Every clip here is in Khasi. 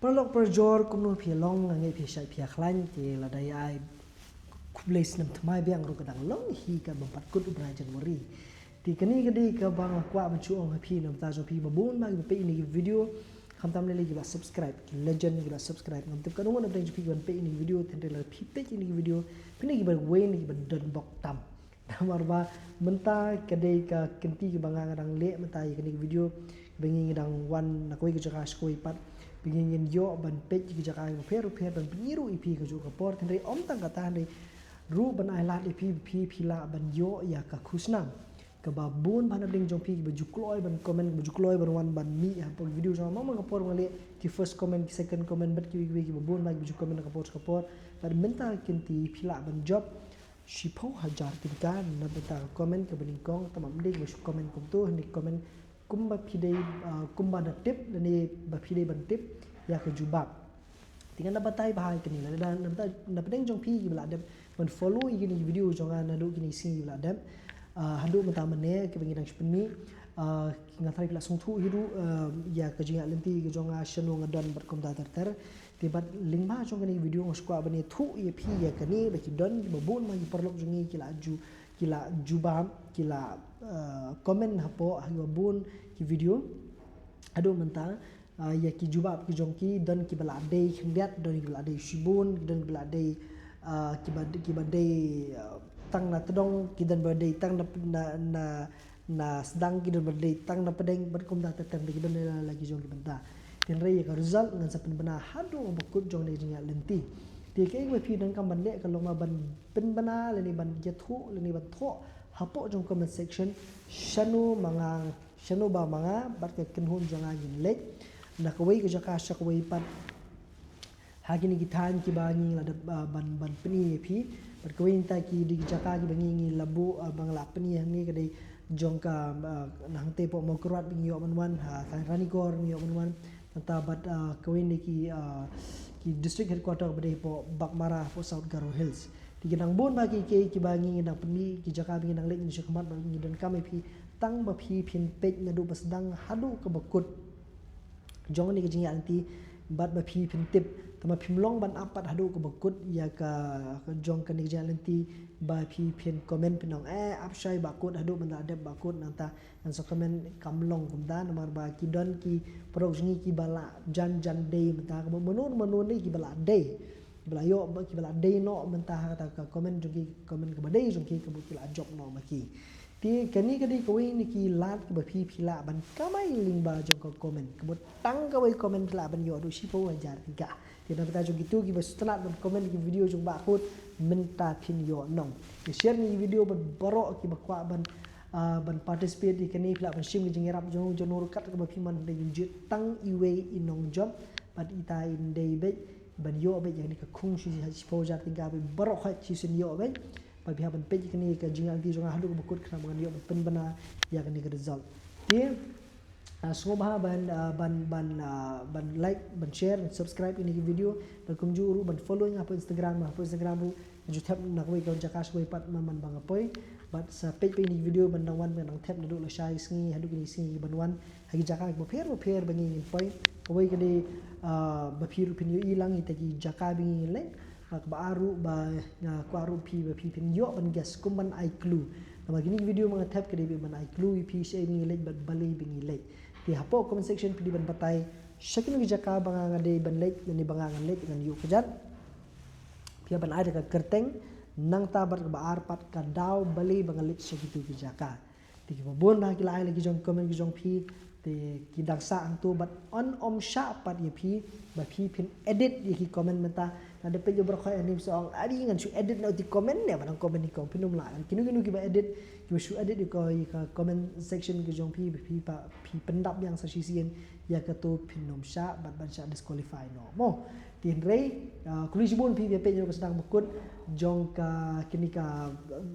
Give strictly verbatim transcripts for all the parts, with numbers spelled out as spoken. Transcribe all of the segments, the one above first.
Paralok parajor, kumno phi long? Nga ngeit phi shait phi khlaiñ. Te lada ïa ai khublei snem thymmai biang ruh ka dang long hi, ka bym pat kut u bnai January. Te kane ka dei kaba nga kwah ban shu ong ha phi na bynta jong phi ba bun ba kiba peit ïa kine ki video, khamtam lei lei kiba subscribe, ki legend kiba subscribe. Ngam tip katno ngut na bynta jong phi kiba peit ïa kine ki video, hynrei lada phi peit ïa kine ki video, phi na kiba wei na kiba don bok tam. Namar ba mynta ka dei ka kynti kaba nga nga dang leh mynta ïa kane ka video, ba ngi ngi dang wan na kawei ka jaka sha kawei pat, ba ngi ngin ïoh ban peit ïa ka jaka kaba pher pher, ban pyni ruh ïa phi kajuh ka por. Hynrei ym tang kata, hynrei ruh ban ai lad ïa phi, phi phi lah ban ïoh ïa ka khusnam. Kaba bun ba na bynta jong phi kiba ju kloi ban comment, kiba ju kloi ban wan ban mih hapoh video jong nga. Mo, mo ka por nga leh ki first comment, ki second comment, bad kiwei kiwei kiba bun ba kiba ju comment ka por ka por. Bad mynta ka kynti phi lah ban jop shiphew hajar tyngka na bynta ka comment kaba nyngkong. Tangba ym dei ba shu comment kumto, hynrei comment kumba phi dei, ah, kumba da tip, lane ba phi dei ban tip ïa ka jubab. Te ngan da batai bha ïa kane, lada na bynta, na pdeng jong phi kiba la dep ban follow ïa kine ki video jong nga naduh kine ki sngi kiba la dep, ah, haduh mynta mynne kiba ngi dang shu pynmih, ah, nga tharai phi la sngewthuh hi ruh, ah, ïa ka jingïaid lynti ka jong nga, shano nga don bad kumta ter ter. Te bad lyngba jong kane ka video nga sngewkwah ban ïathuh ïa phi ïa kane, ba ki don kiba bun ma ki paralok jong ngi ki la ju, ki la jubab, ki la, eh, comment hapoh ha kiba bun ki video. Haduh mynta, eh, ïa ki jubab ki jong ki, don kiba la dei khyndiat, don kiba la dei shibun, don kiba la dei, eh, kiba, kiba dei, eh, tang na tdong, ki don ba dei tang na, na, na na sdang, ki don ba dei tang na pdeng, bad kumta ter ter, ki don la la ki jong ki bynta. Hynrei ïa ka result ngan sa pynbna haduh ba kut jong kane ka jingïaid lynti. Te kaei kaba phi donkam ban leh ka long ma ban pynbna lane ban ïathuh lane ban thoh hapoh jong comment section, shano ma nga, shano ba ma nga bad ka kynhun jong nga ngin leit na kawei ka jaka sha kawei pat. Ha kine ki thaiñ kiba ngi la dep, ah, ban, ban pyni ïa phi. Bad kawei nta ki dei ki jaka kiba ngi, ngi la buh, ah, ba nga la pyni hangne ka dei jong ka, ah, na hangtei hapoh Mawkyrwat ba ngi ïoh ban wan, ha thaiñ Ranikor ba ngi ïoh ban wan. Nangta bad, ah, kawei na ki, ah, ki district headquarter ba dei hapoh Baghmara, hapoh South Garo Hills. Te ki dang bun ba ki, ki, kiba ngi dang pyni, ki jaka ba ngi dang leit, ngi shu khmat ba ngi donkam ïa phi, tang ba phi phin peit naduh ba sdang haduh kaba kut jong kane ka jingïaid lynti, bad ba phi phin tip. Tangba phim long ban ap pat haduh kaba kut ïa ka, ka jong kane ka jingïaid lynti, ba phi phin comment phin ong, eh, ap shai ba kut, haduh mynta dep ba kut, nangta ngan sa comment. Kam long kumta, namar ba ki don ki paralok jong ngi kiba la jan jan dei mynta, kaba mano mano ne kiba la dei, kiba la ïoh, ba kiba la dei noh mynta ha kata ka comment jong ki, comment kaba dei jong ki, kaba ki la jop noh ma ki. Te kane ka dei kawei na ki lad kiba phi phi lah ban kamai lyngba jong ka comment. Kaba tang kawei comment phi lah ban ïoh haduh shiphew hajar tyngka. Te na bynta jong kito kiba sngewtynnat ban comment ki video jong Bah Kut, mynta phin ïoh nong. Te share ïa kine ki video bad baroh kiba kwah ban, ah, ban participate ïa kane, phi lah ban shim ka jingïarap jong u jong u ruh kat kaba phi mon, hynrei ngin jied tang iwei i nongjop bad ita i dei beit ban ïoh beit ïa kane ka khung shi, shiphew hajar tyngka beit, baroh khoit shisien ïoh beit. Bad phi hap ban peit ïa kane ka jingïaid lynti jong nga haduh kaba kut khnang ba ngan ïoh ban pynbna ïa kane ka result. Te, ah, sngewbha ban, ah, ban, ban, ah, ban like, ban share, ban subscribe ïa kine ki video. Bad kumjuh ruh ban follow ïa nga hapoh Instagram, hapoh Instagram ruh nga ju thep na kawei ka jaka sha kawei pat man man ba nga poi. Bad sa peit pat ïa kine ki video ban dang wan, ban dang thep naduh lashai sngi haduh kine ki sngi ban wan ha ki jaka kiba pher ba pher ba ngi ngin poi. Kawei ka dei, ah, ba phi ruh phin ïohi lang ïa kita ki jaka ba ngi ngin leit. Bad kaba ar ruh ba nga kwah ruh phi ba phi phin ïoh ban guess, kum ban ai clue. Namar kine ki video ba nga thep ka dei ban ai clue ïa phi shaei ba ngi leit bad balei ba ngi leit. Te hapoh comment section phi dei ban batai sha kino ki jaka ba nga nga dei ban leit, lane ba nga ngan leit, ngan ïoh kjat. Phi hap ban ai da ka kyrteng, nangta bad kaba ar pat ka daw balei ba nga leit sha kito ki jaka. Te kiba bun ba ki la ai la ki jong comment ki jong phi, te ki dang sah hangto, bad yn ym shah pat ïa phi ba phi phin edit ïa ki comment mynta. Lada peit ïa baroh khoit hangne sa ong, adi ngan shu edit noh ïa ki comment ne, ba dang comment ïa ki, phin ym lah. Kino kino kiba edit, kiba shu edit ïa ka, ïa ka comment section ki jong phi, ba phi pa, phi pyndap biang sa shisien, ïa kato phin ym shah, bad ban shah disqualify noh. Mo, te hynrei, ah, khublei shibun phi ba peit naduh ba sdang ba kut jong ka kine ka,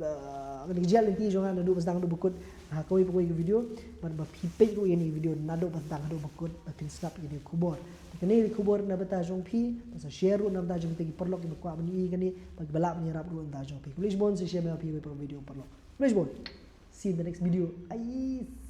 ah, kine ki jingïaid lynti jong nga naduh ba sdang haduh ba kut ha kawei pa kawei ka video, bad ba phi peit ruh ïa kine ki video naduh ba sdang haduh ba kut, ba phin sngap ïa kine ki khubor. Te kane ka dei ka khubor na bynta jong phi, bad sa share ruh na bynta jong kita ki paralok kiba kwah ban ïohi ïa kane, bad kiba lah ban ïarap ruh na bynta jong phi. Khublei shibun, sa share ma phi ha kawei pa kawei video paralok. Khublei shibun. See you in the next video. Ais.